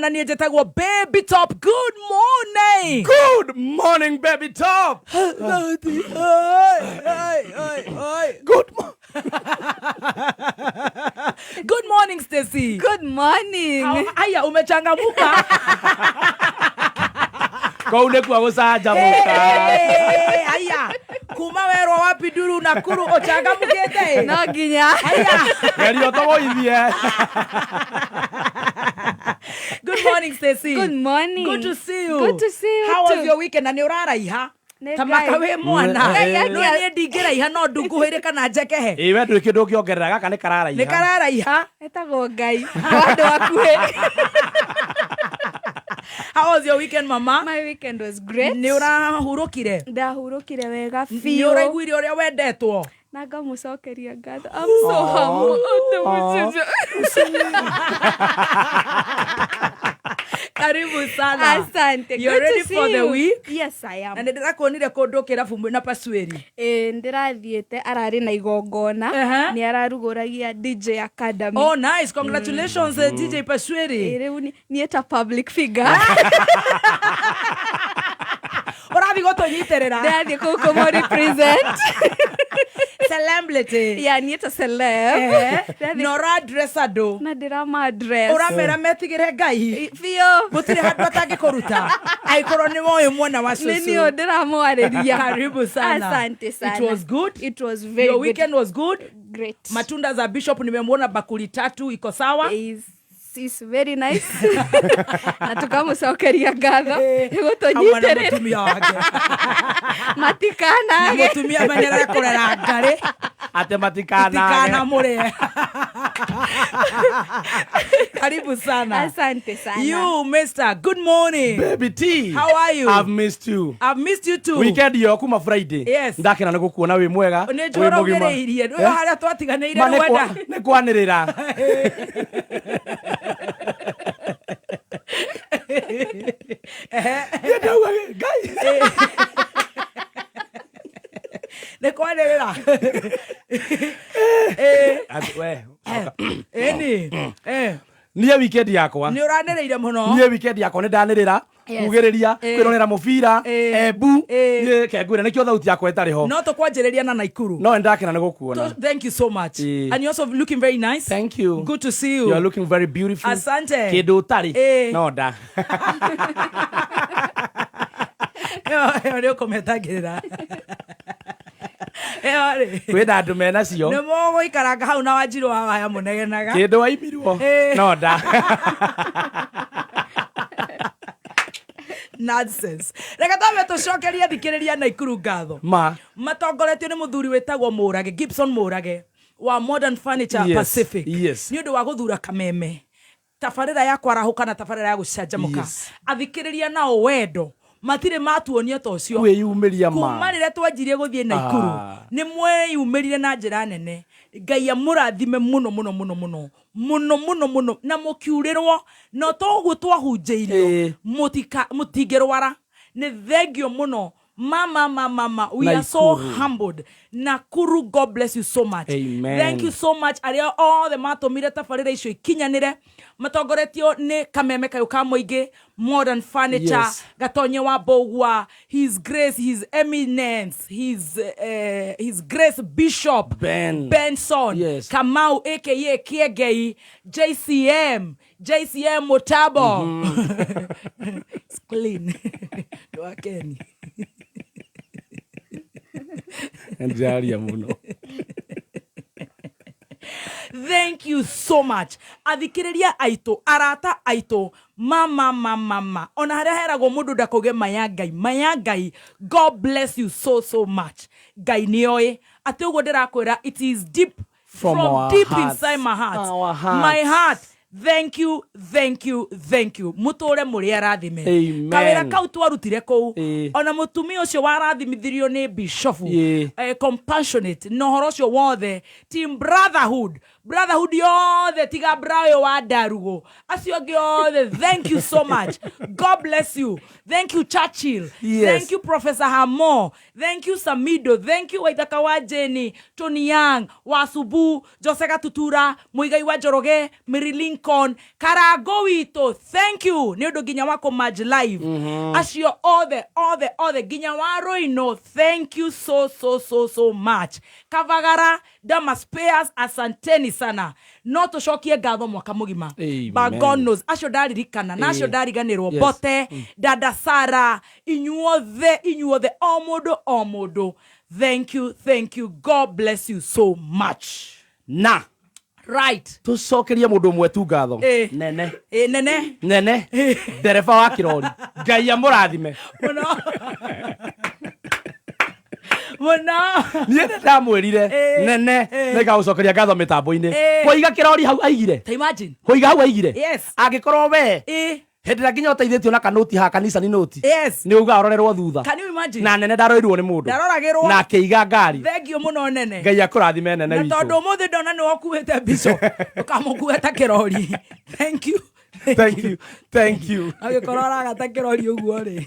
Na niĩ njĩtagwo Baby Top. Good morning. Good morning, Baby Top. Oi, oi, oi, oi. Good morning, Stacy. Good morning. Haya, umechangamuka. Kũu nĩkuo gũcanjamũka. Hey, haya, kuma werwo wapi nduru Nakuru ũcangamũkĩte? No nginya. Haya. Geria ũtũgũithie. Good morning, Stacy. Good morning. Good to see you. Good to see you How was too. your weekend? Na nĩ ũraraiha. Nĩ Ta maka Ngai. wĩ mwana. Ngai No niĩ ndingĩraiha no ndunguhĩre kana njekehe. Ĩ we ndũrĩ kĩndũ ũngĩongerera, gaka nĩ kararaiha. Nĩ kararaiha. Etagwo Ngai. Kwa andũ akuhĩ. How was your weekend, mama? My weekend was great. Nĩ ũrahurũkire? Ndahurũkire wega Nĩ biũ. ũraiguire ũrĩa wendetwo? Na ngamũcokeria ngatho. I'm so humble. Karibu sana. Asante. You're Good to ready see for the you. week? Yes, I am. Na nĩ ndĩrakuonire kũndũ kĩrabu mwĩna Pasuĩri. Ĩĩ ndĩrathiĩte ararĩ na igongona. Ehe. Nĩ ararugũragia DJ Academy. Oh, nice. Congratulations, DJ Pasuĩri. Ĩĩ, rĩu niĩ ta public figure. Ũrathiĩ gũtũnyitĩrĩra. Ndĩrathiĩ kũu kũmũ represent. Celebrity. Yeah, niĩ ta celeb. Ndĩrathiĩ Na ũra-address andũ. na ndĩrama address. Ũramera metigĩre Ngai. Biũ. Gũtirĩ handũ atangĩkũruta. Angĩkorwo nĩ woĩ mwena wa Nĩ cũcũ. niĩ ndĩramwarĩria. Karibu sana. Asante sana. It was good. It was very Your good. weekend was good. Great. Matunda za Bishop nimemwona bakuli tatu iko sawa. Is very nice. Na tukamũcokeria ngatho. Hamwe na Nĩgũtũnyitĩrĩra. mũtumia wake. Na Matikanage. mũtumia menyerere kũrera ngarĩ. Atĩ matikanage. Tikanamũrĩe. Karibu sana. Asante sana. You, Mister, good morning. Baby T. How are you? I've missed you. I've missed you too. Weekend ĩyo kuma Friday. Yes. Ndakena nĩ gũkuona wĩ mwega. Nĩ wĩ njũra mũgima. ũgereirie. Nĩ Eh? harĩa twatiganĩire Ma, nĩ rwenda. nĩ kwanĩrĩra. Niĩ ndauga, Ngai. Nĩ kwanĩrĩra. Atĩ, we, Ĩni. Niĩ weekend yakwa. Nĩ ũranĩrĩire mũno. Niĩ weekend yakwa nĩ ndanĩrĩra. Yes. Kugĩrĩria, kwĩrorera mũbira, Embu, niĩ kengwĩre nĩkĩo thauti yakwa ĩtarĩ ho. No tũkwanjĩrĩria na Naikuru. No nĩ ndakena nĩ gũkuona. Thank you so much. And you're also looking very nice. Thank you. Good to see you. You are looking very beautiful. Asante. Kĩndũ ũtarĩ. No nda. Ĩyo nĩ ũkũmetagĩrĩra. Ĩyo rĩ. Kwĩna andũ menacio. Nĩ mũgũikaranga hau na Wanjirũ wa waya mũnegenaga. Kĩndũ waimirwo. No nda. Nonsense. Reke twambe tũcokerie thikĩrĩria Naikuru ngatho. Ma. Matongoretio nĩ mũthuri wĩtagwo Mũrage, Gibson Mũrage wa Modern Furniture Pacific. Nĩ ũndũ wa gũthura Kameme. Tabarĩra ya kwarahũka na tabarĩra ya gũcanjamũka. Athikĩrĩria nao wendo matirĩ matuonia ta ũcio. Kwĩyumĩria ma. Kuma rĩrĩa twanjirie gũthiĩ Naikuru, nĩ mweyumĩrire na njĩra nene. Ngai amũrathime mũno mũno mũno mũno. Mũno mũno mũno. Na mũkiurĩrwo, no to ũguo twahunjĩirio, mũtingĩrwara. Nĩ thengio mũno. Mama, mama, mama, we are so Nakuru. humbled. Nakuru, God bless you so much. Amen. Thank you so much. Arĩa othe matũmire tabarĩra icio ikinyanĩre, matongoretio nĩ Kameme Kayũ ka Mũingĩ, Modern Furniture, Gatonye wa Mbũgua, His Grace, His Eminence, His Grace Bishop Ben. Benson, Kamau aka Kiengei, JCM, JCM Mutabo. It's clean. Ndwakeni. Ndĩraria mũno. Thank you so much. Athikĩrĩria aitũ, arata aitũ, mama, mama, mama. Ona harĩa heragwo mũndũ ndakauge maya Ngai, maya Ngai. God bless you so, so much. Ngai nĩoĩ. Atĩ ũguo ndĩrakwĩra, it is deep From from our deep hearts. inside my heart. Our hearts. My heart. Thank you, thank you, thank you. Mũtũre mũrĩ arathime. Amen. Kawĩra kau twarutire kũu. Ona mũtumia ũcio warathimithirio nĩ bishofu. Compassionate. Na ũhoro ũcio wothe. Team Brotherhood. Brotherhood yothe tiga brayo wa Ndarugo, acio angĩ othe, thank you so much. God bless you. Thank you, Churchill. Yes. Thank you, Professor Hamo. Thank you, Samido. Thank you, Waithaka wa Jeni, Tony Young, Wasubu, Jose Gatutura, Muigai wa Njoroge, Mary Lincoln, Karago witũ, thank you nĩ ũndũ nginya wa kũmaj live. Acio othe othe othe, nginya wa Roino, thank you so so so so much. Kavagara Dama Spares, asanteni sana. No tũcokie ngatho mwaka mũgima. Amen. But God knows acio ndaririkana na acio Ĩĩ. ndariganĩrwo. Yes. Bote dada Sara, inyuothe inyuothe, o mũndũ o mũndũ, thank you, thank you. God bless you so much. Na Right. tũcokerie mũndũ ũmwe tu ngatho. Ĩĩ. Nene. Ĩ nene. Nene ndereba wa kĩrori, Ngai amũrathime. Mũno mũno. Niĩ nĩ ndamwĩrire. Ĩĩ. Nene. Ĩĩ. Nĩngagũcokeria ngatho mĩtambo-inĩ. Ĩĩ. Kũiga kĩrori hau aigire. Ta imagine. Kũiga hau aigire. Yes. Angĩkorwo we Ĩ. hĩndĩ ĩrĩa nginya ũteithĩtio na kanoti ha kanitha nĩ noti. Yes. Nĩ uga ũrorerwo thutha. Can you imagine? Na nene ndarorirwo nĩ mũndũ. Ndaroragĩrwo. Na akĩiga ngari. Thank you mũno, nene. Ngai akũrathime, nene Na tondũ witũ. ũmũthĩ ndona nĩ wokuĩte mbico, ndũkamũkue ta kĩrori. Thank you. Thank you, thank you. Agĩkorwo aragata kĩrori ũguo rĩ.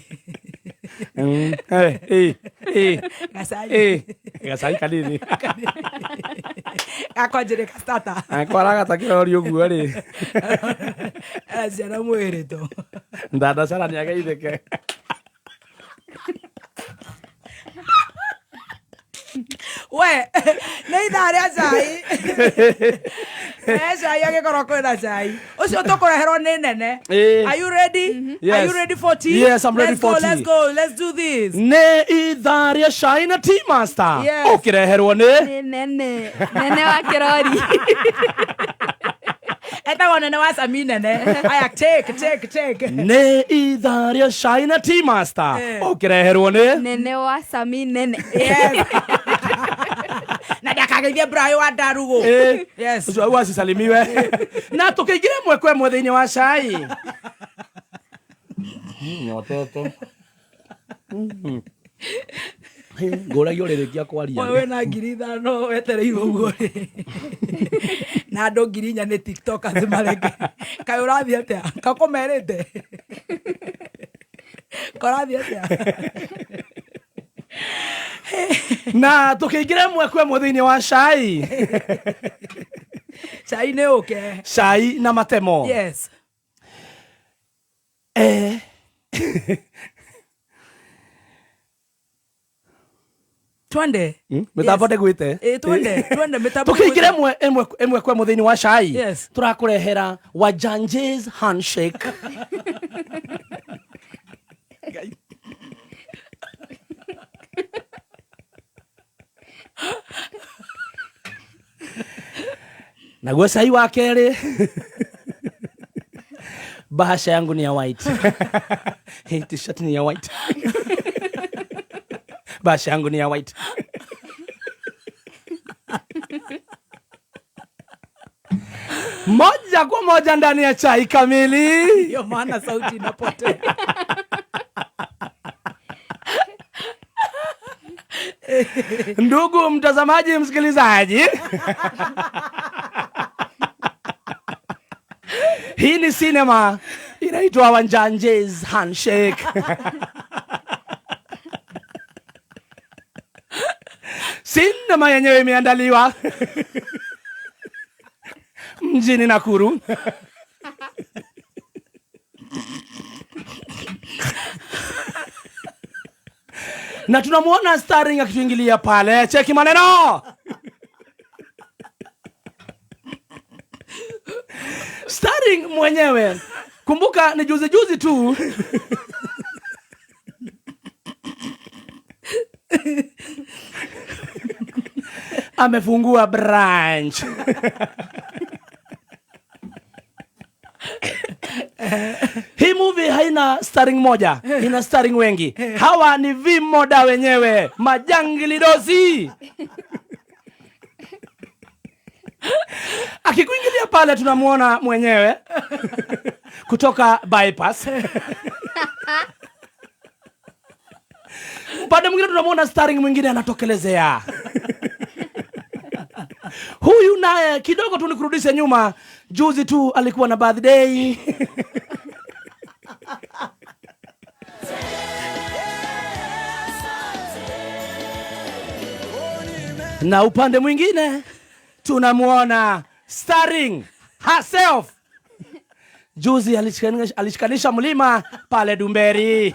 Eh, eh, eh. Gacai. Eh, gacai kanini. Gakwanjĩrĩka starter. Angĩkorwo aragata kĩrori ũguo rĩ. Ena ciana mwĩrĩ to. Ndandacara nĩ ageithĩke. We nĩ ithaa rĩa cai. Cai, angĩkorwo kwĩna cai ũcio tũkũreherwo nĩ nene. Ĩĩ. Are you ready? Yes. Are you ready for tea? Yes, I'm ready Let's for go, tea. Let's go, let's do this. Nĩ ithaa rĩa cai na tea master. Yes. Ũkĩreherwo nĩ Nĩ nene nene wa kĩrori. Etagwo nene wa Sami nene. Aya, take take take. Nĩ ithaa rĩa cai na tea master. Eh. Ũkĩreherwo nĩ Nene wa Sami nene. Yes, na ndakageithie Brayo wa Ndarugo. Eh. Yes. Ũcio au acisalimiwe na tũkĩingĩra ĩmwe kwa ĩmwe thĩinĩ wa cai. Nyotete ngũragia ũrĩrĩkia kwaria. Oyo wĩna 5,000 wetereirwo ũguo rĩ, na andũ 4,000 nĩ tiktokers mareke. Kaĩ ũrathiĩ atĩa? Kakũmerĩte korathiĩ atĩa? Na tũkĩingĩra ĩmwe kwa ĩmwe thĩinĩ wa cai. Cai nĩ ũke. Cai na matemo. Yes. Eh. Twende. Mĩtambo ndĩgwĩte. Ĩ, twende twende, mĩtambo. Tũkĩingĩra ĩmwe ĩmwe ĩmwe kwa ĩmwe thĩinĩ wa cai. Yes. Tũrakũrehera Wajanje's handshake. Ngai. Naguo cai wa kerĩ, bahasha yangu ni ya white. Hii t-shirt ni ya white, bahasha yangu ni ya white. Moja kwa moja ndani ya chai kamili. Ndio maana sauti inapotea. Ndugu mtazamaji, msikilizaji, hii ni sinema inaitwa Wanjanje's Handshake. Sinema yenyewe imeandaliwa mjini Nakuru. Na tunamwona starring akituingilia pale. Cheki maneno. Starring mwenyewe, kumbuka ni juzi juzi tu amefungua branch. Hii movie haina starring moja, ina starring wengi. Hawa ni vimoda wenyewe, majangilidosi. Akikuingilia pale tunamwona mwenyewe kutoka bypass. Upande mwingine tunamwona starring mwingine anatokelezea. Huyu naye kidogo tu nikurudishe nyuma, juzi tu alikuwa na birthday. Na upande mwingine tunamwona starring herself. Juzi alishikanisha mlima pale Dumberi.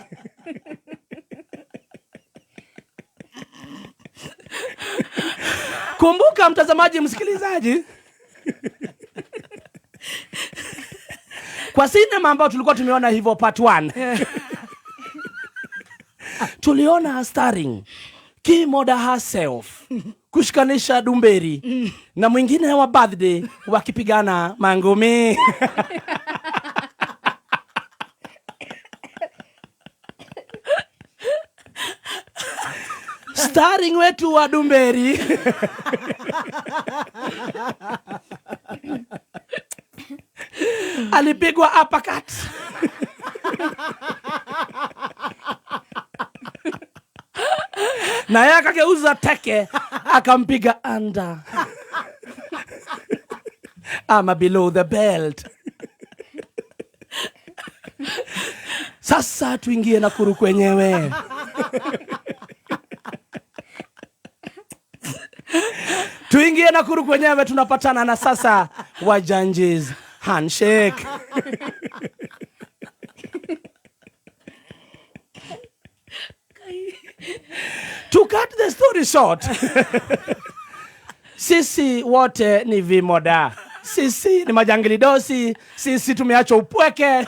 Kumbuka mtazamaji, msikilizaji, kwa sinema ambayo tulikuwa tumeona hivyo part 1, tuliona starring Kimoda herself kushikanisha Dumberi na mwingine wa birthday wakipigana mangumi. Starring wetu wa Dumberi alipigwa uppercut. Na yeye akageuza teke akampiga under ama below the belt. Sasa tuingie Nakuru kwenyewe. Tuingie Nakuru kwenyewe, tunapatana na sasa Wajanjis handshake. To cut the story short, sisi wote ni vimoda, sisi ni majangilidosi, sisi tumeachwa upweke,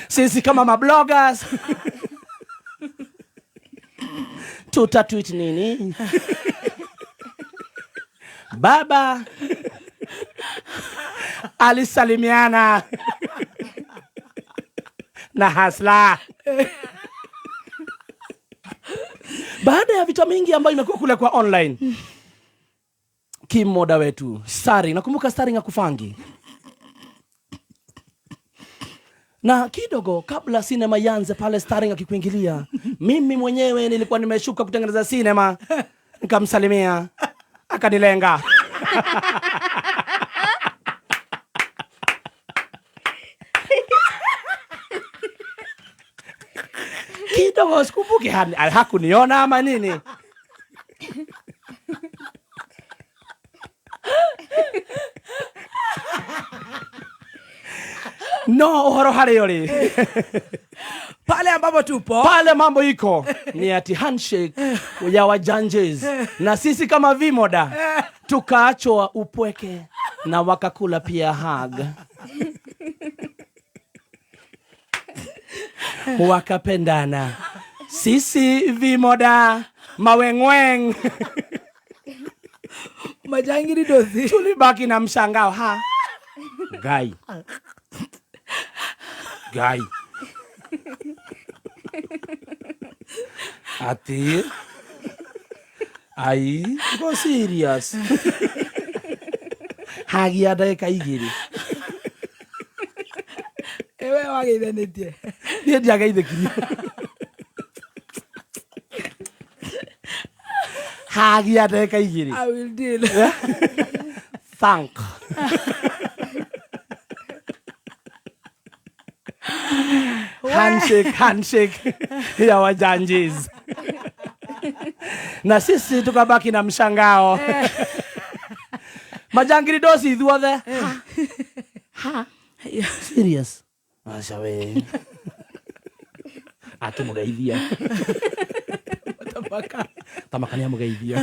sisi kama mabloggers tutatweet nini? Baba alisalimiana na hasla. Baada ya vita mingi ambayo imekuwa kule kwa online, Kimoda wetu starring, nakumbuka starring akufangi na kidogo kabla sinema ianze pale, starring akikuingilia, mimi mwenyewe nilikuwa nimeshuka kutengeneza sinema, nikamsalimia akanilenga. Kidogo sikumbuki hakuniona ama nini. No, uhoro harĩ ũrĩ. Pale ambapo tupo, pale mambo iko ni ati handshake ya wajanjes, na sisi kama vimoda tukaachwa upweke na wakakula pia hug. Wakapendana. Sisi vimoda mawengweng majangili dozi tulibaki na mshangao. Ha, gai gai ati ai go serious hagia ndagĩka igĩrĩ. Ewe wageithanĩtie. Niĩ ndiageithĩkirie. Hagia ndagĩka igĩrĩ. I will deal. Thank. Handshake, handshake ya wajanjis. Na sisi tukabaki na mshangao. Majangili dosi ithuothe. Ha. Serious. Aca we. Akĩmũgeithia. Tamaka. Tamaka nĩamũgeithia.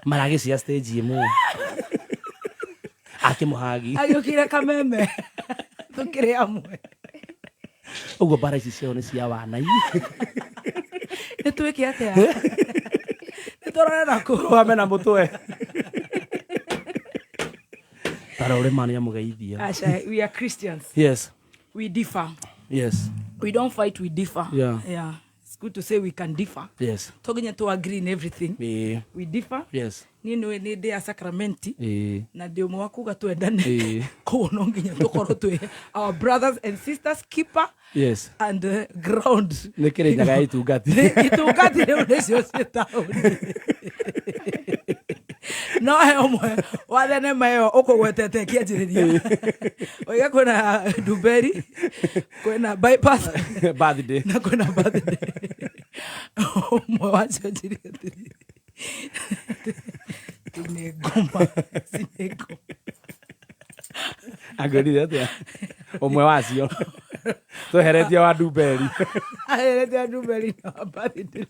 Maragĩcia stage ĩmwe. Akĩmũhagi. Agĩũkĩire kameme. Tũkĩrĩ amwe. Ũguo mbara ici ciao nĩ cia wana. Nĩ twĩke atĩa? Nĩ tũrore nakũ? Rũgame na mũtwe. Tara ũrĩ ma nĩamũgeithia. Aca, we are Christians. Yes. We differ. Yes. We don't fight, we differ. Yeah. Yeah. It's good to say we can differ. To nginya to agree in everything. We differ. Niĩ nĩ nĩ ndĩ ya sacramenti na ndĩ ũmwe wa kuga twendane. Koguo no nginya tũkorwo twĩ our brothers and sisters keeper and ground. Nĩ Kĩrĩnyaga ya itungati. Itungati rĩu nĩcio ciĩ taũni. No he ũmwe wa thenema ĩyo ũkũgwetete kĩanjĩrĩria, oiga kwĩna ndumberi, kwĩna bypass birthday na kwĩna birthday. Ũmwe wacio njĩrĩ atĩrĩrĩ, nĩ ngoma ci nĩ ngoma. Angwĩrire atĩa ũmwe wacio tweheretie wa ndumberi? Aherete ndumberi na wa birthday.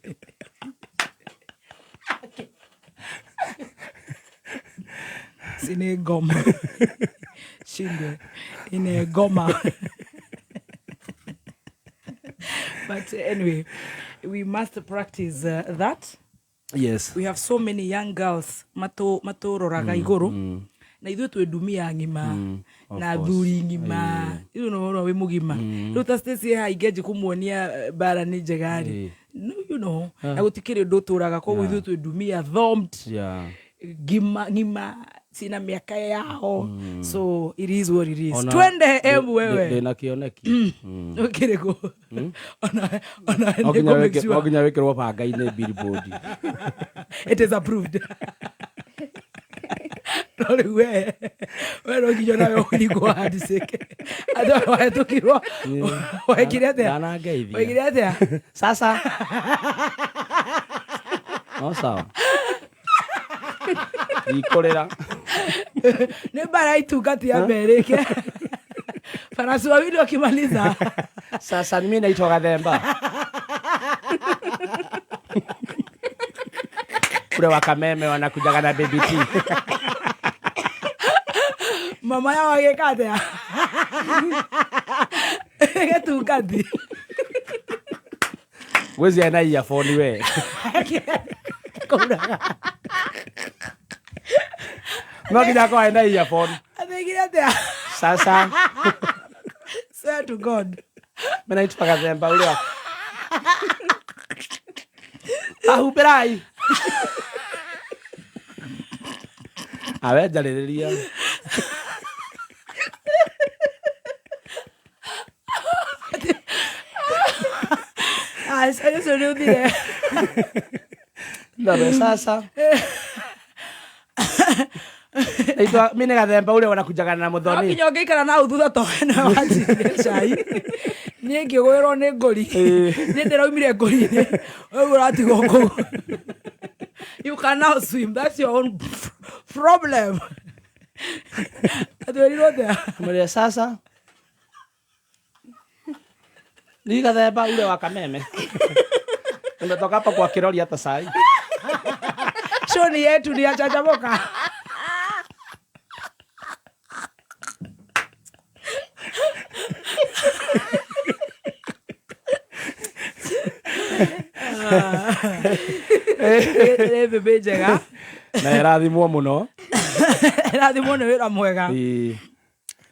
Sine ngoma shindwe ine ngoma. But anyway, we must practice that. We have so many young girls matũroraga igũrũ, na ithuĩ twĩ ndumia ng'ima of na course. Thuri ng'ima. Rĩu no wona wĩ mũgima rĩu ta Stacy haha ingĩanji kũmuonia mbara nĩ njega rĩ. No, na gũtikĩrĩ ũndũ ũtũraga, koguo ithuĩ twĩ ndumia thomed ngima ng'ima cina mĩaka yao, so it is what it is. Ona Twende emu wewe. Ndĩna kĩoneki. Ũkĩrĩkũ? Ona No nginya nĩ kũ make no sure nginya wĩkĩrwo banga-inĩ billboard. It is approved. No rĩu we no nginya nawe ũringwo handshake atĩ wahĩtũkirwo wekire atĩa? Ndanangeithia. Wekire atĩa? Sasa no sawa ndikũrĩra. Nĩ mbara itungati ya mberĩke farasi wawili wakimaliza. Sasa mimi naitwa Gathemba kule wakameme wanakujaga na baby T. Mama yao agĩka atĩa gĩtungati? Gwĩcia na earphone we. Kũuraga. No nginya akorwo ena earphone. Athĩkire atĩa? Sasa Swear to God. Mimi naitwa Gathemba ule wa ahumbĩrai awe njarĩrĩria. Ah, ũcio nĩ ũthire. Nawe sasa naitwa mimi ni Gathemba ule wanakujaga na No Muthoni. nginya ũngĩikara na hau thutha to wena wanjirie cai niĩ ngĩgwĩrwo nĩ ngũri. Niĩ ndĩraumire ngũri-inĩ, ũguo ũratigwo kũu. You can now swim, that's your own problem. Atwĩrirwo atĩa? Mwĩrire sasa ni Gathemba ule wa Kameme, nimetoka hapa kwa kirori hata sai. Shoni yetu ni ya chanjamoka. Nĩ mbĩmbĩ njega. Na ĩrathimwo mũno. Ĩrathimwo nĩ wĩra mwega. Ĩĩ.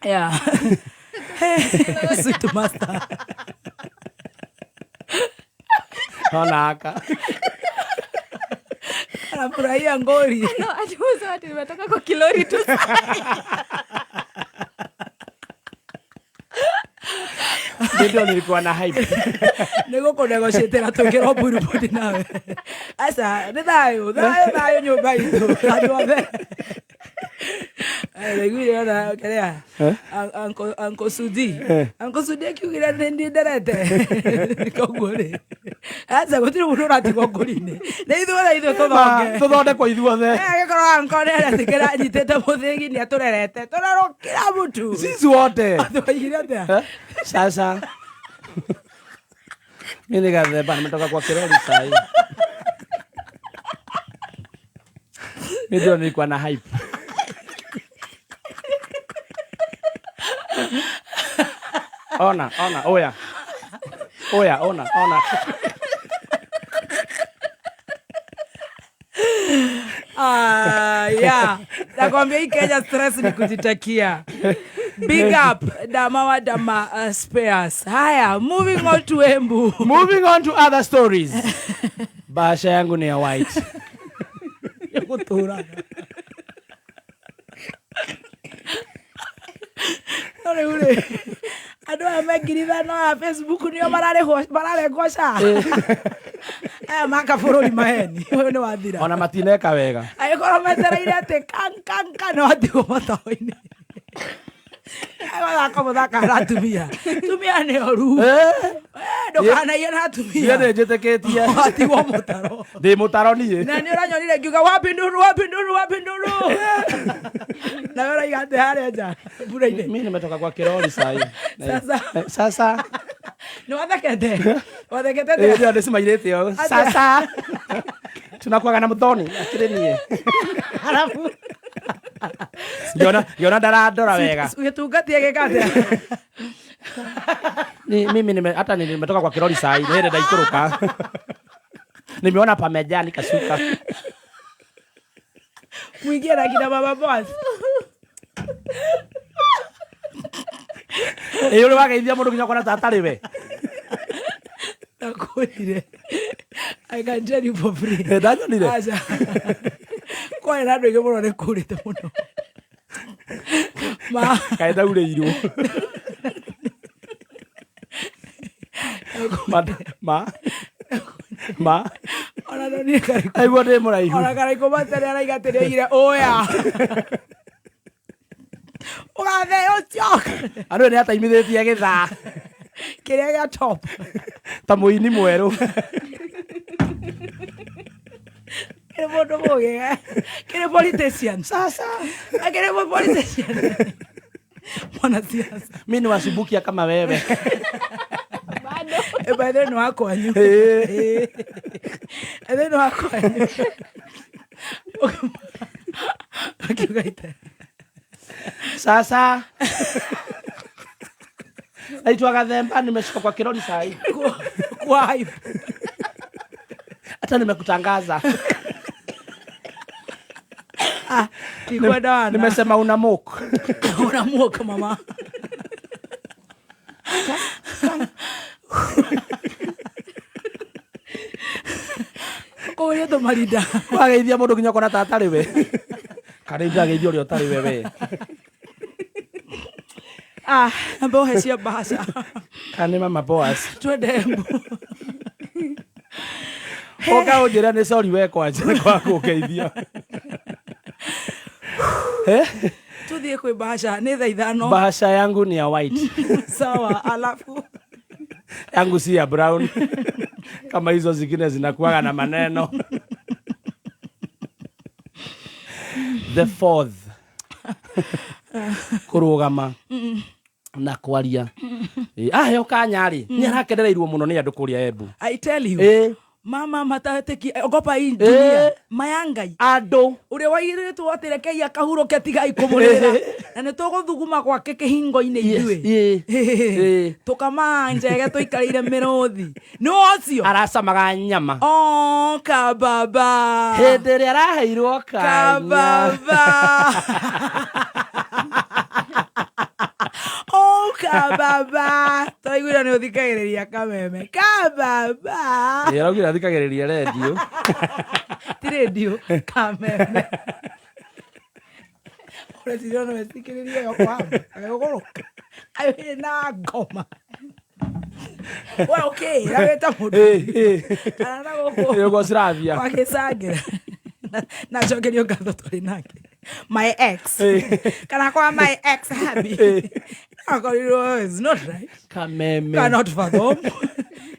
Yeah. Sweet master. Ona aka anafurahia ngori. No, ati usema ati nimetoka kwa kilori tu. Ndio nilikuwa na hype. Nä gå kå negotiatĩra twĩkĩrwo billboard nawe. Aca nĩ thayũ thayũ thayũ nyũmba itũ andũ othe. Ndaiguire ona kĩrĩa Uncle Sudi, Uncle Sudi akiugire nĩ niĩ nderete, koguo rĩ aca gũtirĩ mũndũ ũratigwo ngũri-inĩ, nĩ ithuothe ithuĩ tũthonge. Tũthondekwo ithuothe. Agĩkorwo anko nĩ aretĩkĩra anyitĩte mũthĩgi nĩ atũrerete tũrerwo kila mtu. Sisi wote. Twaigire atĩa? Eh? Sasa mimi ni Gathemba nimetoka kwa kirori sahi. Mimi ndio nilikuwa na hype. Ona, ona, oya. Oya, ona, ona. Ah, yeah. Nakwambia hii Kenya stress ni kujitakia. Big up Dama wa Dama Spares. Haya, moving on to Embu. Moving on to other stories. Bahasha yangu ni ya white. Gũtũraga. No rĩu rĩ, andũ aya me ngiri ithano a Facebook nĩo mararĩhwo mararengwo SHA. Aya maka bũrũri maheni, ũyũ nĩ wathira. Ona matineka wega. Angĩkorwo metereire atĩ kan kan kan no atigwo matawa-inĩ. Aya mathako mũthakaga na atumia. Atumia nĩ oru. Ndũkanaiye na atumia. Niĩ nĩ njĩtĩkĩtie. Watigwo mũtaro. Ndĩ mũtaro niĩ. Na nĩ ũranyonire ngiuga wapi nduru wapi nduru wapi nduru. Nawe ũraiga atĩ harĩa nja mbura-inĩ. Mimi nimetoka kwa kirori sahi. Sasa. Sasa. Nĩ wathekete. Wathekete Eh, atĩa? ndio ndĩcimairĩte ũũ. Sasa. Tunakuwaga na mũthoni akĩrĩ niĩ. Halafu Ngĩona ngĩona ndarandora wega. gĩtungatie gĩka atĩa? Ni mimi nime hata nimetoka kwa kirori sahi, nĩ ndaikũrũka. Nimeona pamejaa nikashuka. Mwingie na kina mama boss. Ĩ ũrĩ wageithia mũndũ nginya ũkona ta atarĩ we. Ndakwĩrire. I can tell you for free. Eh, ndanyonire. Aca. Kwarĩ na andũ aingĩ mũno nĩ kũrĩte mũno. Ma Kaĩ ndaurĩirwo. Ma ma ma ona ndonire Karaikũ. aigua ndĩ mũraihu. Ona Karaikũ matarĩ araiga atĩ nĩoigire ũya. Ũgathe ũcio. Andũ nĩ ataimithĩtie gĩthaa Kĩrĩa gĩa top. ta mũini mwerũ. Kĩrĩ mũndũ mũgĩ. Kĩrĩ politician. Sasa Kĩrĩ politician. Mwanasiasa. mi ni wasumbukia kama wewe. Bado. Eh, by the way nĩ wakwanyu. Eh. By the way nĩ wakwanyu. Akiuga ite. Sasa naitwa Gathemba, nimeshuka kwa kirori sahi, Kwa hype. hata nimekutangaza. Ah, tikwenda wana. Nimesema una mok. Unamuoka mama. Kũũria tũmarinda. Wageithia mũndũ nginya ũkona ta atarĩ we. Kana indageithia ũrĩa ũtarĩ we we. Ah, mbohe cia bahasha. Kana nĩ mama Boaz. Twende Embu. Ũka ũnjĩre nĩ sorry we kwanja kwa kũngeithia. Eh? Tuthiĩ kwĩ bahasha nĩ thaa ithano. Bahasha yangu ni ya white. Sawa, alafu Yangu si ya brown. Kama hizo zingine zinakuwaga na maneno. The fourth. Kũrũgama na kwaria. Aheo kanya rĩ, nĩ arakenereirwo mũno nĩ andũ kũrĩa Embu. I tell you. Eh, Mama matateki ogopa hii dunia. Eh. Mayangai. andũ Ũrĩa wairĩtwo atĩ rekei akahurũke tigai kũmũrĩra. Na nĩ tũgũthuguma gwake kĩhingo-inĩ ithuĩ. Yes, Tũkamaa njege tũikarĩire mĩrũthi. Nĩ ũcio. Aracamaga nyama. Oh, kababa. Hĩndĩ ĩrĩa araheirwo kanya. Kababa. Oh, kababa. Tũraiguire nĩ ũthikagĩrĩria kameme. Kababa. Ĩ, araugire athikagĩrĩria redio. Ti redio, kameme. Ũreciria no wĩthikĩrĩrie yo kwamba. Agĩgũrũka. Wĩna ngoma. We ũkĩĩra wĩ ta mũndũ. Kana na gũkũ. Ũguo ciravia. Wagĩcangĩra. Na njokerio ngatho twarĩ nake. My ex. Kana kwa my ex hubby. Akorirwo is not right. Kameme. Cannot fathom.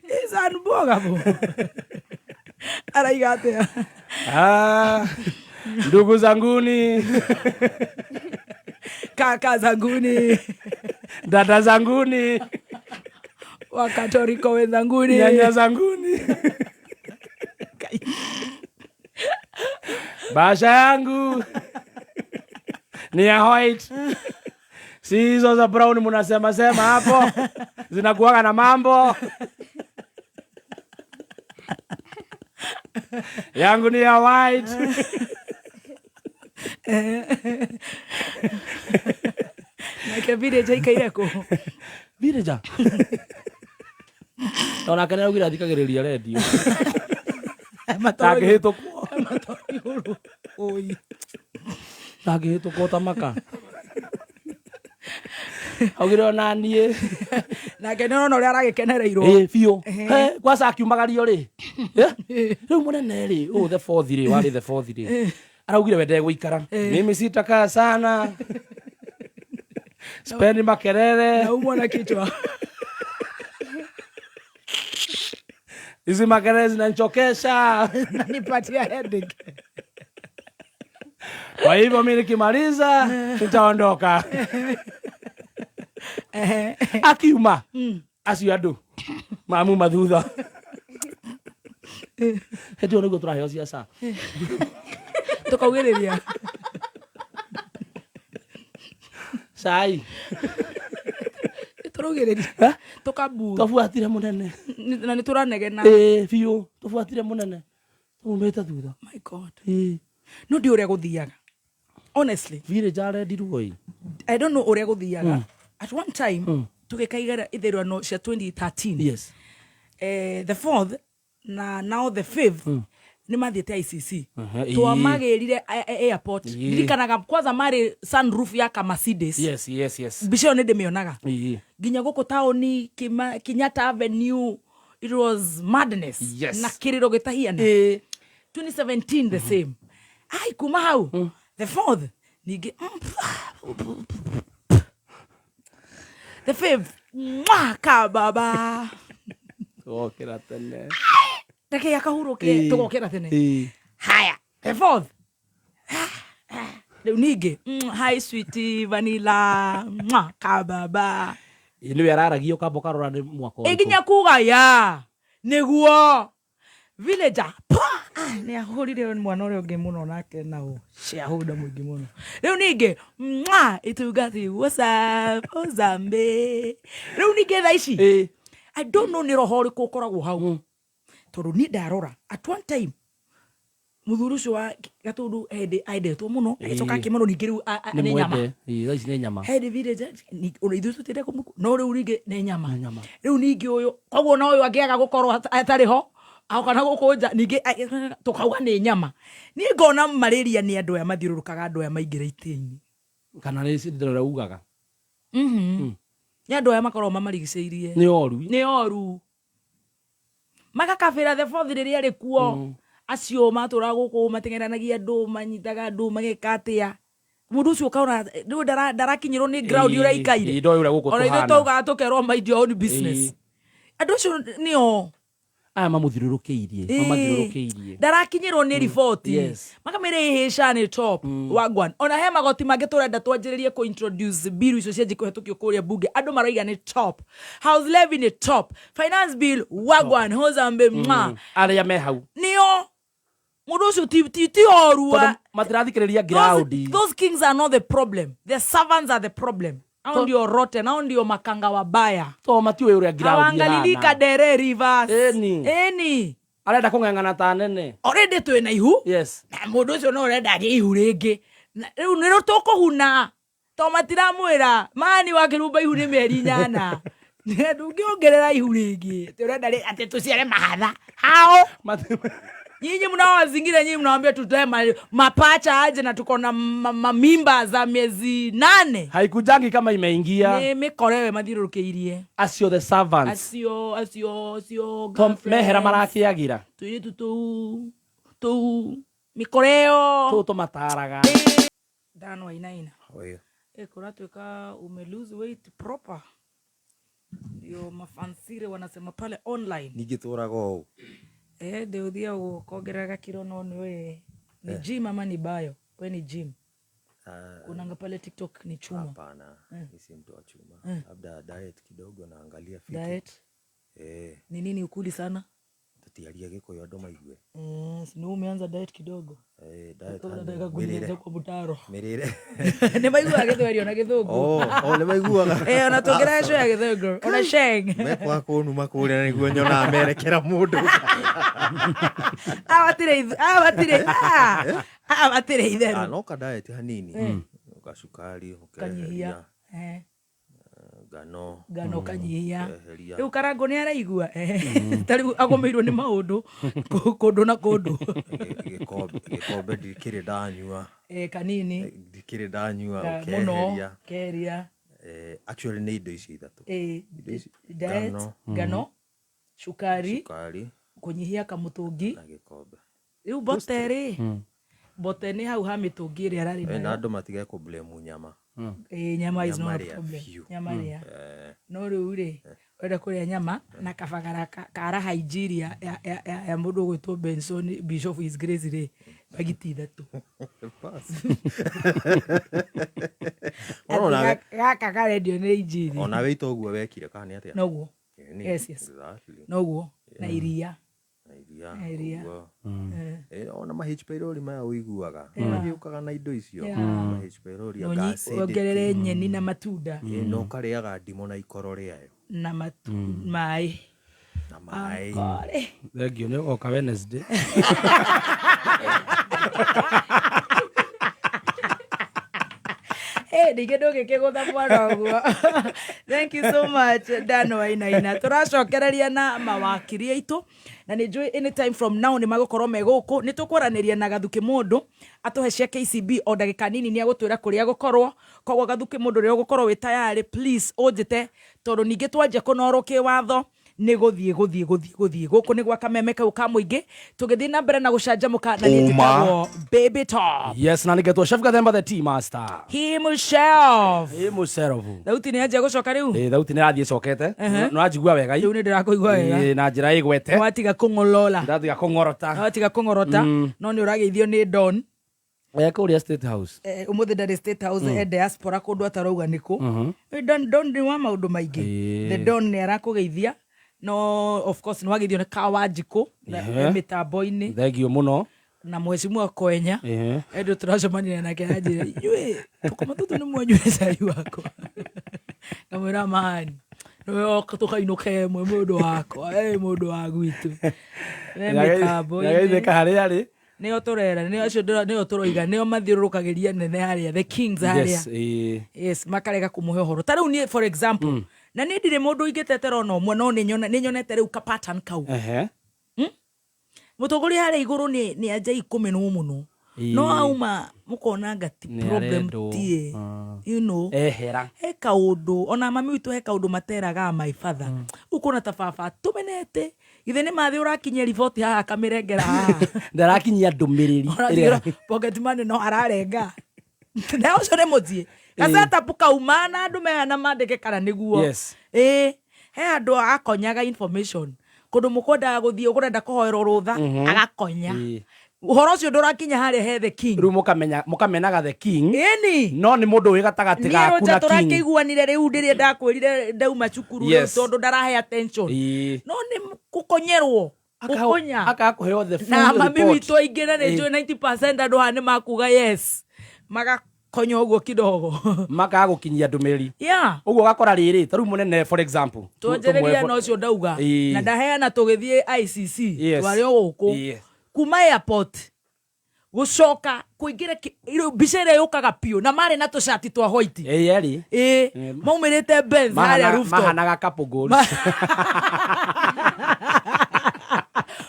It's unbogable. Araiga atĩa? Ah, ndugu zanguni, Kaka zanguni, dada zanguni, wakatoriko wenzanguni. nyanya zanguni, bahasha yangu ni ya white, si hizo za brown munasema sema hapo zinakuwaga na mambo. Yangu ni ya white. Nake village aikaire kũ? Villager onake nĩ araugire athikagĩrĩria redio. Matoro Ndangĩhĩtũkwo. Matoro igũrũ. Oi. Ndangĩhĩtũkwo ta maka. Augire ona niĩ. Nake nĩ ũrona ũrĩa aragĩkenereirwo. Ĩ biũ. He, kwanza akiumagario rĩ. Eh, rĩu mũnene rĩ, ũyũ the fourth rĩ, warĩ the fourth rĩ. Araugire we ndegũikara. Mimi sitakaa sana. Sipendi makelele. Naumwa na kichwa. Hizi makelele zinanichokesha. Nanipatia headache. Kwa hivyo mimi nikimaliza nitaondoka. Akiuma acio andũ mamuma thutha. Hĩndĩ ĩyo nĩguo tũraheo ciaca. Tũkaugĩrĩria. Cai. Tũraugĩrĩria. Tũkabu. Tũbuatire mũnene. Na nĩ tũranegena. Ĩĩ biũ tũbuatire mũnene. Tumumĩte thutha. My God. Ĩĩ. No ndi ũrĩa gũthiaga. Honestly. Village arendirwo ĩ. I don't know ũrĩa gũthiaga. At one time tũgĩkaigara ithurano cia 2013. Yes. The fourth na now the fifth nĩ mathiĩte ICC. Aha, ĩĩ. Twamagĩrire airport. Ĩĩ. Ndirikanaga kwanza marĩ sunroof ya ka Mercedes. Yes, yes, yes. Mbica ĩyo nĩ ndĩmĩonaga. Ĩĩ. Nginya gũkũ taũni Kenyatta Avenue, it was madness. Yes. Na kĩrĩro gĩtahiana. Ĩĩ. 2017 the same. Ai kuma hau the fourth ningĩ the fifth mwa kababa. Tũgokĩra tene. Reke akahurũke Ĩĩ. tũgokĩra tene. Ĩĩ. Haya the fourth rĩu ningĩ hi sweetie vanilla mwa kababa. Ĩĩ nĩwe araragia ũkamba ũkarora nĩ mwaka ũrĩkũ. Ĩ nginya kuga ya nĩguo villager pa nĩ ahũrire mwana ũrĩa ũngĩ mũno nake nao shareholder mũingĩ mũno. Rĩu ningĩ mwa itungati what's up Ozambe. Rĩu ningĩ thaa ici Ĩĩ. I don't know nĩ roho ũrĩkũ ũkoragwo hau tondũ niĩ ndarora at one time mũthuri ũcio wa Gatũndũ hĩndĩ endetwo mũno agĩcoka Ĩĩ. akĩmenwo ningĩ rĩu Nĩ nĩ nyama. mwende. Ĩĩ thaa ici nĩ nyama. Hĩndĩ village ona ithuĩ tũtiende kũmũku no rĩu rĩngĩ nĩ nyama. Nĩ nyama. Rĩu ningĩ ũyũ koguo na ũyũ angĩaga gũkorwo atarĩ ho agoka na gũkũ nja ningĩ tũkauga nĩ nyama. Niĩ ngona malaria nĩ andũ aya mathiũrũrũkaga andũ aya maingĩra itĩ-inĩ. Kana nĩ cindano ũrĩa ugaga. Nĩ andũ aya makoragwo mamarigicĩirie. Nĩ oru. Nĩ oru. Magakabĩra the fourth rĩrĩa arĩ kuo. Acio matũraga gũkũ mateng'eranagia andũ manyitaga andũ mageka atĩa. Mũndũ ũcio ũkaona rĩu ndarakinyĩrwo nĩ ground ũrĩa aikaire. Ĩĩ ndoĩ ũrĩa gũkũ Ona ithuĩ tũhana. twaugaga tũkerwo mind your own business. Ĩĩ. Andũ acio nĩo. Aya mamũthiũrũrũkĩirie. Ĩĩ. Mamathiũrũrũkĩirie. Ndarakinyĩrwo nĩ riboti. Yes. Makamĩra ĩhĩca nĩ top. Wagwan. Ona he magoti mangĩ tũrenda twanjĩrĩrie kũ introduce bill icio cianjie kũhetũkio kũrĩa bunge. Andũ marauga nĩ top. House levy nĩ top. Finance bill wagwan Hozambe mwa. Arĩa me hau. Nĩo. Mũndũ ũcio ti oru wa- Tondũ matirathikĩrĩria ground. Those kings are not the problem. The servants are the problem. Hao ndio rotten, hao ndio makanga wabaya. To matiũĩ ũrĩa ground Hawaangalilii ĩhana. Kadere Rivers. Ĩni. Ĩni. Arenda kũng'ang'ana ta nene. Already twĩna ihu. Yes. Na mũndũ ũcio no ũrenda agĩe ihu rĩngĩ. Na rĩu nĩrĩo tũkũhuna. To matiramwĩra mani wa kĩrumba ihu nĩ mĩeri 8. Ndũngĩongerera ihu rĩngĩ. Atĩ ũrenda atĩ tũciare mahatha. Hao. Nyinyi mnaowazingira nyinyi mnawaambia tutoe mapacha aje na tuko na mamimba za miezi 8. Haikujangi kama imeingia. Nĩ mĩkorewe mathiũrũrũkĩirie. Acio the servants. Acio, acio, acio To girlfriends. mehera marakĩagira. Tũirĩtu tũu, tũu, mĩkoreo. Tũũ tũmataraga. Ndano ainaina. Oyo. Kũratuĩka ume lose weight proper. Ndio mafansire wanasema pale online. Ningĩ tũraga ũũ. Ndio ũthiaga ũkongerera kiro no nĩ we ni gym ama ni bio? We ni gym. Unanga pale TikTok ni chuma. Hapana, mi si mtu wa chuma. Labda diet kidogo naangalia fiti. Diet? Ni nini ukuli sana? Tutiarie Gĩkũyũ andũ maigue. Si ni umeanza diet kidogo. Diet Kwa hani, nataka kuingiza mĩrĩre. kwa mtaro. Mĩrĩre. Nĩ maiguaga Gĩthweri ona Gĩthũngũ. Oh, oh, nĩ maiguaga. Ona tuongerera show ya Gĩthũngũ. Ona Sheng. Mekwaga kũnuma kũrĩa na nĩguo nyonaga merekera mũndũ. Aya matirĩ aya matirĩ, aya matirĩ itherũ. No ka diet hanini. Gacukari, Kanyihia. ũkeheria. Ngano. Ngano ũkanyihia. Ũkeheria. Rĩu Karangũ nĩ araigua ta rĩu agũmĩirwo nĩ maũndũ kũndũ na kũndũ. Gĩkombe ndikĩrĩ ndanyua. Eh, kanini. Ndikĩrĩ ndanyua. Mũno. Ũkeheria. Keheria. Actually nĩ indo ici ithatũ. Indo ici, Diet, ngano, ngano, cukari, cukari kũnyihia kamũtũngi. Na gĩkombe. Rĩu mbote rĩ, mbote nĩ hau ha mĩtũngi ĩrĩa ararĩ Na nayo. andũ matige kũ blame nyama. Ĩĩ, nyama is Nyama not a rĩa problem. biũ. Nyama rĩa. No rĩu rĩ, ũrenda kũrĩa nyama na kabagara ka raha injiri ya mũndũ ũgwĩtwo Benson Bishop His Grace rĩ, bagiti ithatũ. Bas. Atĩ Onawe gaka karendio nĩ injiri. Onawe ito ũguo wekire kana nĩ atĩa? Noguo. Ĩni, Yes. Exactly. Noguo. Na iria. Na iria. Na iria. Ũguo. Ona ma H pylori maya ũiguaga magĩũkaga na indo icio. Ma H pylori Na anga acidity. wongerere nyeni na matunda. Na ũkarĩaga ndimũ na ikoro rĩayo. Na maĩ. Na maĩ. Kore. Thengio nĩ ũgoka Wednesday. Ningĩ ndũngĩkĩgũtha mwana ũguo. Thank you so much, Dan Wainaina. Tũracokereria na mawakiri aitũ na nĩ njũĩ anytime from now nĩ magũkorwo me gũkũ. Nĩ tũkwaranĩria na Gathuki Mũndũ atũhe cia KCB o ndagĩka nini nĩ agũtwĩra kũrĩa gũkorwo. Koguo Gathuki Mũndũ rĩrĩa ũgũkorwo wĩ tayarĩ, please ũnjĩte, tondũ ningĩ twanjia kũnorwo kĩwatho nĩ gũthiĩ gũthiĩ gũthiĩ gũthiĩ. Gũkũ nĩ gwa kameme kau ka mũingĩ, tũgĩthiĩ na mbere na gũcanjamũka na niĩ Ũma. njĩtagwo Baby Top. Yes, na nĩgetwo Chef Gathemba the Tea Master. Himself. Himself. Thauti nĩ yanjia gũcoka rĩu? Ĩ, thauti nĩ ĩrathiĩ ĩcokete. Nĩ ũranjigua wega? Rĩu nĩ ndĩrakũigua wega. Ĩ, na njĩra ĩgwete. Watiga kũng'olola. Ndatiga kũng'orota. Watiga kũng'orota. No nĩ ũrageithio nĩ Don. Kũrĩa State House. Ũmũthĩ ndarĩ State House, e diaspora kũndũ atarauga nĩkũ. Don nĩ wa maũndũ maingĩ. The Don nĩ arakũgeithia. No of course nĩ wageithio nĩ Kawanjikũ mĩtambo-inĩ. Thengio mũno. Na mheshimiwa Kwenya. Endo tũracemania nake anjĩra, inyuĩ tũkoma tũtũ nĩ mwanyuire cai wakwa. Ngamwĩra mani. Tũkainũka ĩmwe mũndũ wakwa, mũndũ wa gwitũ. Mĩtambo-inĩ. Nĩageithĩka harĩa arĩ. Nĩo tũrera, nĩo acio nĩo tũroiga, nĩo mathiũrũrũkagĩria nene harĩa, the kings harĩa. Yes, ĩĩ. Yes, makarega kũmũhe ũhoro. Ta rĩu niĩ for example, na niĩ ndirĩ mũndũ ingĩtetera ona ũmwe, no nĩ nyonete rĩu ka pattern kau. Mũtongoria harĩa igũrũ nĩ anja ikũmenwo mũno. No auma mũkona anga ti Nĩ problem arendwo. tie. You know. Ehera. He kaũndũ, ona mami witũ he kaũndũ materaga my father. Ũkona ta baba tũmenete. Githĩ nĩ mathĩ ũrakinyia riboti haha akamĩrengera haha. Ndarakinyia ndũmĩrĩri. Ũratigĩra pocket money no ararenga. Na ũcio nĩ mũthiĩ. Gasetup kauma na andũ mehana mandĩke kana nĩguo. Yes. Ĩĩ, he andũ akonyaga information. Kũndũ mũkwendaga gũthiĩ ũkũrenda kũhoerwo rũtha, agakonya. Ũhoro ũcio ndũrakinya harĩa he the king. Rĩu mũkamenaga the king. Ĩni. No nĩ mũndũ wĩ gatagatĩ Niĩ gaku Roger na king. tũrakĩiguanire rĩu rĩrĩa ndakwĩrire ndauma cukuru rĩu Yes. tondũ ndarahe attention. Ĩĩ. No nĩ gũkonyerwo. Gũkonya. Akaga kũheo the full Na mami report. witũ aingĩ na nĩ njũĩ 90% andũ haha nĩ makuga yes. Magakonya ũguo kidogo. Makaga gũkinyia ndũmĩrĩri. Yeah. Ũguo ũgakora rĩrĩ, ta rĩu mũnene for example. Twanjĩrĩria na ũcio ndauga. Na ndaheana tũgĩthiĩ ICC. Yes. Twarĩ o gũkũ. Yes. Kuma airport gũcoka kũingĩra mbica ĩrĩa yũkaga piũ na marĩ na tũcati twa white. Ĩĩ, erĩ. Ĩĩ, maumĩrĩte Benz harĩa rooftop. Mahanaga couple goals.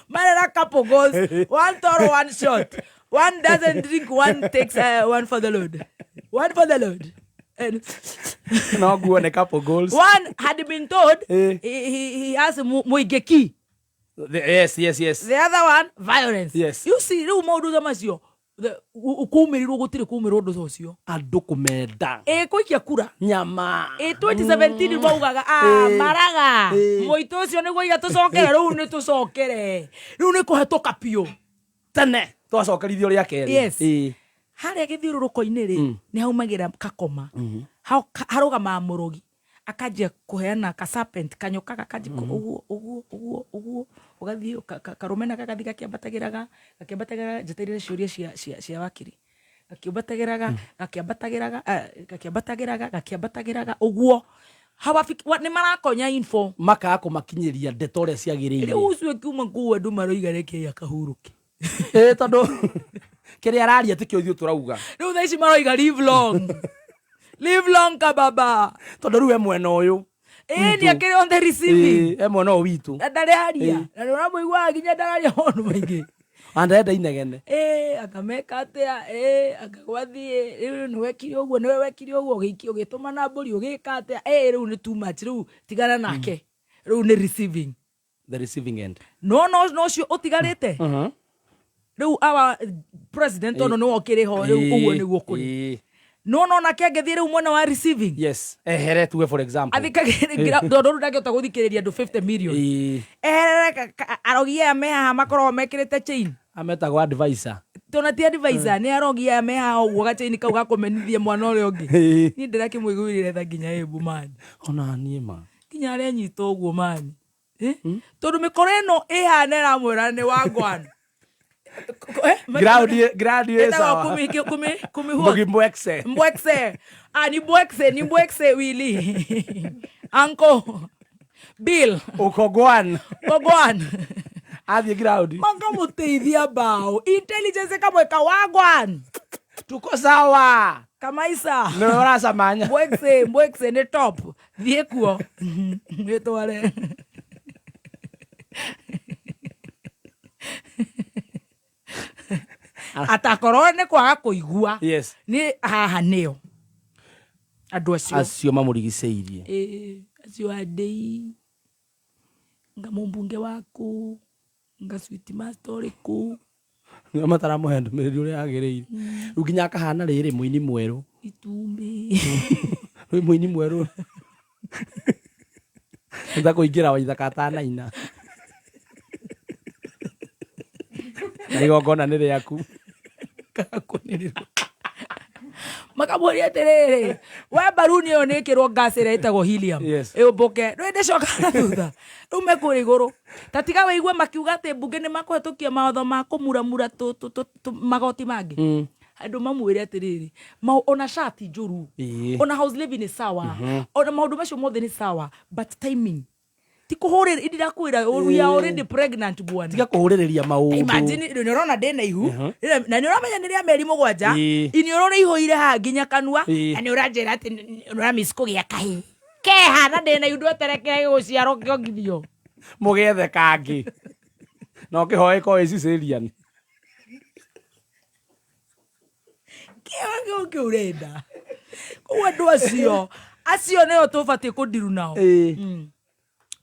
Marĩ na couple goals. One toro, one shot. One doesn't drink, one takes, one for the load. One for the load. And No nguo nĩ couple goals. One had been told he has Muigeki. The, yes, yes, yes. The other one, violence. Yes. You see, rĩu maũndũ ta macio, kumĩrirwo gũtirĩ kumĩrwo ũndũ ta ũcio. Andũ kũmenda. Ĩ, kũikia kura. Nyama. Ĩ, 2017 maugaga, maraga. Mũitũ ũcio nĩguo iga tũcokere, rĩu nĩ tũcokere. Rĩu nĩ kũhetũka biũ. Tene. Twacokerithio rĩa kerĩ. Yes. Harĩa gĩthiũrũrũko-inĩ rĩ, nĩ haumagĩra kakoma. Harũgamaga mũrogi. Akanjia kũheana ka serpent, kanyoka gakanjia ũguo, ũguo, ũguo, ũguo, ũgathiĩ, karũmena gagathiĩ gakĩambatagĩraga, gakĩambatagĩraga, njetereire ciũria cia wakiri. Gakĩambatagĩraga, gakĩambatagĩraga, gakĩambatagĩraga, gakĩambatagĩraga, ũguo. Nĩ marakonya info. Makaga kũmakinyĩria ndeto ũrĩa ciagĩrĩire. Rĩu ũcio akiuma kũu andũ maroiga reke akahurũke. Tondũ kĩrĩa araria tikĩo ithuĩ tũrauga. Rĩu thaa ici maroiga live long. Live long kababa. Tondå rä u e mwena å yå. Ĩĩ, nĩ akĩrĩ on the receiving. E mwena å witå. Na ndarĩ aria na nĩ ũramũiguaga nginya ndararia maũndũ maingĩ. Andarenda inegene. Ĩĩ, akameka atĩa, ĩĩ, akagwathiĩ rĩu nĩ wekire ũguo, nĩwe wekire ũguo, ũgĩikia ũgĩtũma na mbũri, ũgĩka atĩa, ĩĩ, rĩu nĩ too much, rĩu tigana nake, rĩu nĩ receiving. The receiving end. No ũcio ũtigarĩte rĩu our president tondũ nĩwe ũkĩrĩ ho rĩu, ũguo nĩguo kũrĩ. No nake angĩthiĩ rĩu mwena wa receiving. Yes, ehere tuge for example. Athikagĩrĩria tondũ rĩu ndangĩhota gũthikĩrĩria andũ 50 million. Eherere arogi aya me haha makoragwo mekĩrĩte chain. Ametagwo advisor. Tona ti advisor, nĩ arogi aya me haha ũguo gachaini kau gakũmenithia mwana ũrĩa ũngĩ. Niĩ ndĩrakĩmũiguĩrĩra tha nginya ĩmbu mani. Ona niĩ ma. Nginya arĩa nyita ũguo mani. Tondũ mĩkoro ĩno ĩhana ĩramwĩra nĩ wangwana. Ground ground ĩ Ĩtagwo sawa. kumi what? Mbogi mbwekse. Mbwekse. Ah, ni mbwekse, ni mbwekse Willy. Uncle Bill. Ukogwan. Kogwan. Athiĩ ground. Makamũteithia mbao. Intelligence ĩkamwĩka wagwan. Tuko sawa. Kamaisa. Nĩwe ũracamanya. Mbwekse, mbwekse nĩ top. Thiĩ kuo. Wĩtware. Atakorwo nĩ kwaga kũigua. Yes. Nĩ haha nĩo. Andũ acio. Acio mamũrigicĩirie. Ĩĩ, acio andĩi nga mũmbunge waku nga sweet master ũrĩkũ. Nĩo mataramũhe ndũmĩrĩri ũrĩa yagĩrĩire. Rĩu nginya akahana rĩrĩ mũini mwerũ. Itumbĩ. Rĩu mũini mwerũ. Nĩ ta kũingĩra waithaka atanaina. Na igongona nĩ rĩaku. Gakũnĩrĩrwo. Makamũria atĩrĩrĩ, we mbaruni ĩyo nĩ ĩkĩrwo gas ĩrĩa ĩtagwo helium. Yes. Ĩũmbũke. Rĩu ndĩcoka na thutha. Rĩu me kũrĩa igũrũ. Ta tiga wĩigue makiuga atĩ mbunge nĩ makũhetũkia mawatho ma kũmuramura magoti mangĩ. Andũ mamwĩre atĩrĩrĩ, ona cati njũru. Ona house living nĩ sawa. Ona maũndũ macio mothe nĩ sawa, but timing. Ti kũhũrĩra, ndirakwĩra, we are already pregnant bwana. Tiga kũhũrĩrĩria maũndũ. Imagine, nĩ ũrona ndĩna ihu, na nĩ ũramenya nĩ rĩa mĩeri 7, iniũrũ rĩihũire haha nginya kanua, na nĩ ũranjĩra atĩ nĩ ũramiss kũgĩa kahĩĩ. Keha na ndĩna ihu ndweterekera gĩgũciarwo kĩongithio. Mũgethe kangĩ. Na ũkĩhoe ĩkorwo ĩ cesarean. Kĩo kĩu kĩu ũrenda. Koguo andũ acio nĩo tũbatiĩ kũndiru nao.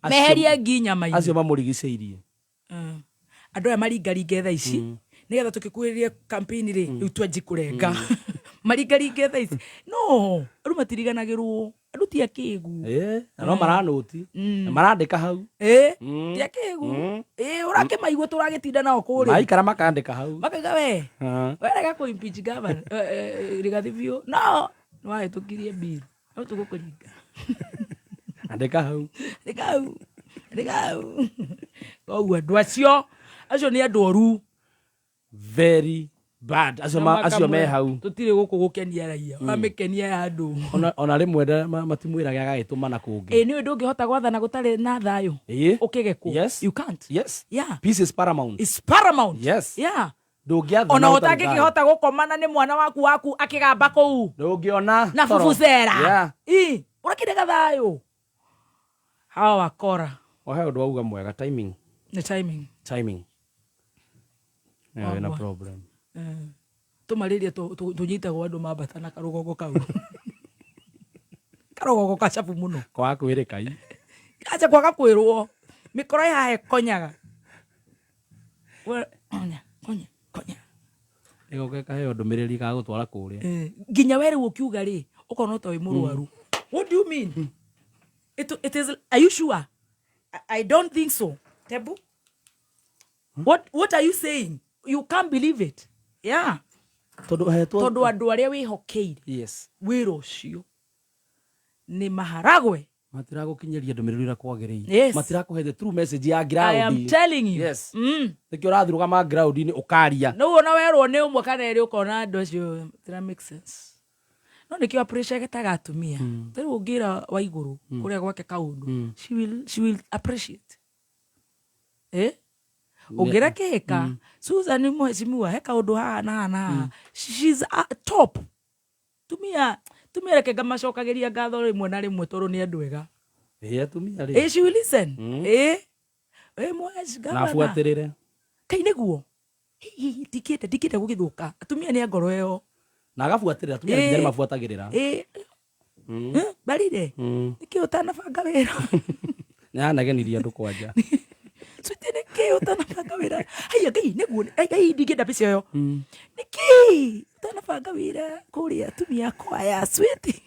Meherie ngi nyama-inĩ. Acio mamũrigicĩirie. Andũ aya maringaringe thaa ici, nĩgetha tũkĩkuhĩrĩria campaign rĩ, rĩu twanji kũrenga. Maringaringe thaa ici. No, andũ matiriganagĩrwo. Andũ ti akĩgu. Na no maranũti. Na marandĩka hau. Ti akĩgu. Ũrakĩmaigua tũragĩtinda nao kũrĩa. Maikara makandĩka hau. Makauga we. Werega kũ impeach governor, Rigathi biũ. No, nĩwahĩtũkirie bill. No tũgũkũringa. Andĩka hau. Andĩka hau. Andĩka hau. Koguo andũ acio nĩ andũ oru. Very bad. Acio acio me hau. Tũtirĩ gũkũ gũkenia raia. Ũramĩkenia ya andũ. Ona rĩmwe matimwĩraga agagĩtũma na kũngĩ. Nĩ ũndũ ndũngĩhota gwathana gũtarĩ na thayũ. Ũkĩgekwo. Yes. You can't. Yes. Yeah. Peace is paramount. It's paramount. Yes. Yeah. Ndũngĩathana Ona ũtarĩ thayũ. ũtangĩkĩhota gũkomana nĩ mwana waku akĩgamba kũu. Ndũngĩona Na toro. bubuzera. Yeah. Ũrakĩrega thayũ. Hawa wakora. O he ũndũ wauga mwega, timing. Nĩ timing. Timing. Yeah, wĩna Wagwa. problem. Tũmarĩrie tũnyitagwo andũ mambata na karũgongo kau. Karũgongo gacabu mũno. Kwaga kwĩrĩka i. Acha kwaga kwĩrwo. Mĩkoro ĩ haha ĩkonyaga. We, konya, konya, konya. Ĩgoka ĩkaheo ndũmĩrĩri ĩgagũtwara kũrĩa. Nginya we rĩu ũkiuga rĩ, ũkona ta wĩ mũrwaru. What do you mean? It is, are you sure? I don't think so. Tebu? What are you saying? You can't believe it. Yeah. Tondũ hetwo Tondũ andũ arĩa wĩhokeire Yes. wĩra ũcio nĩ maharagwe. Matiragũkinyĩria ndũmĩrĩri ũrĩa kwagĩrĩire. Yes. Matirakũhe the true message ya I am ground. telling you. Yes. Nĩkĩo ũrathiĩ ground-inĩ ũkaria. No wona werwo nĩ ũmwe kana erĩ ũkona andũ acio tira make sense. No nĩkĩo appreciate atumia. Rĩu ũngĩra wa igũrũ kũrĩa gwake kaũndũ, she will appreciate. Ũngĩra kĩhĩka, Susan mheshimiwa, he kaũndũ haha na haha na haha. She's a top. Tumia Atumia reke ngamacokagĩria ngatho rĩmwe na rĩmwe tondũ nĩ andũ ega. Ĩ atumia rĩ. Ĩ she will listen. Ĩ ĩ mwesh Na gavana. abuatĩrĩre. Kai nĩguo. Hihi ndingĩenda ndingĩenda gũgĩthũka. Atumia nĩ a ngoro ĩyo. Na agabuatĩrĩra atumia Ĩ. nginya nĩ mabuatagĩrĩra. Ĩ. Eh, Mbarire. Nĩkĩ ũtanabanga wĩra? Nĩ anegenirie andũ kwanja. Switi nĩkĩ ũtanabanga wĩra? Haiya Ngai nĩguo Ngai ndingĩenda mbica ĩyo. Nĩkĩ ũtanabanga wĩra kũrĩa atumia a kwaya switi?